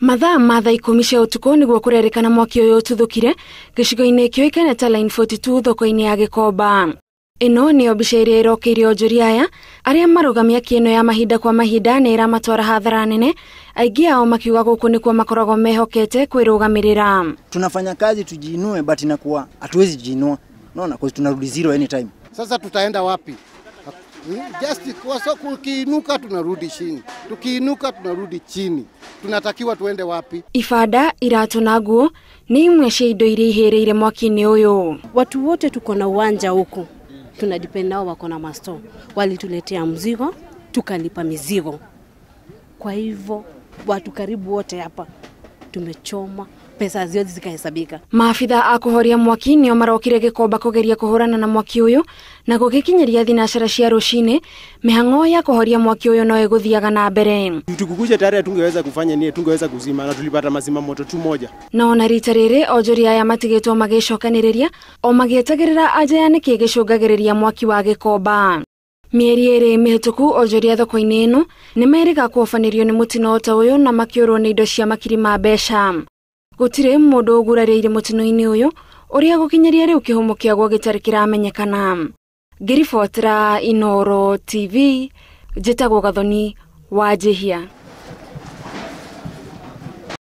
Mathaa ma thaa 10 cia ũtukũ nĩguo kũrerĩkana mwaki ũyũ ũtuthũkire gĩcigo-inĩ kĩũĩkaine ta Line 42 thoko-inĩ ya Gĩkomba. Ĩno nĩyo mbica ĩrĩa ĩrokeirio onjoria aya arĩa marũgamia ĩno ya mahinda kwa mahinda nĩ ĩramatwara hathara nene, aingĩ ao makiuga gũkũ nĩkuo makoragwo mehokete kwĩrũgamĩrĩra. Tunafanya kazi tujiinue, but inakuwa hatuwezi jiinua, unaona, cause tunarudi zero anytime. Sasa tutaenda wapi? Just kwa soko, ukiinuka tunarudi chini, tukiinuka tunarudi chini, tunatakiwa tuende wapi? Ibanda, iratũ na nguo nĩ imwe cia indo iria ihĩrĩire mwaki-inĩ ũyũ. Watu wote tuko na uwanja huku, tunadepend nao, wako na masto, walituletea mzigo tukalipa mizigo. Kwa hivyo watu karibu wote hapa tumechoma, pesa haziwezi zikahesabika. Maabitha a kũhoria mwaki nĩo marokire Gĩkomba kũgeria kũhũrana na mwaki ũyũ na gũgĩkinyĩria thinacara cia rũcinĩ mĩhang'o ya kũhoria mwaki ũyũ no ĩgũthiaga na mbere. Tukikuja tayari hatungeweza kufanya nini, tungeweza kuzima na tulipata mazima moto tu moja. No ona rita rĩrĩ onjoria aya matigĩtwo magĩcokanĩrĩria o magĩetagĩrĩra anja ya nĩkĩ gĩcũngagĩrĩria mwaki wa Gĩkomba. Mĩeri ĩrĩ mĩhĩtũku onjoria thoko-inĩ ĩno nĩ merĩga kũobanĩrio nĩ mũtino ta ũyũ na makĩũrwo nĩ indo cia makiri ma mbeca. Gũtirĩ mũndũ ũgurarĩire mũtino-inĩ ũyũ ũrĩa gũkinyĩria rĩu kĩhumo kĩaguo gĩtarĩ kĩramenyekana. Ngĩribotera Inooro TV, njĩtagwo Gathoni wa Njihia.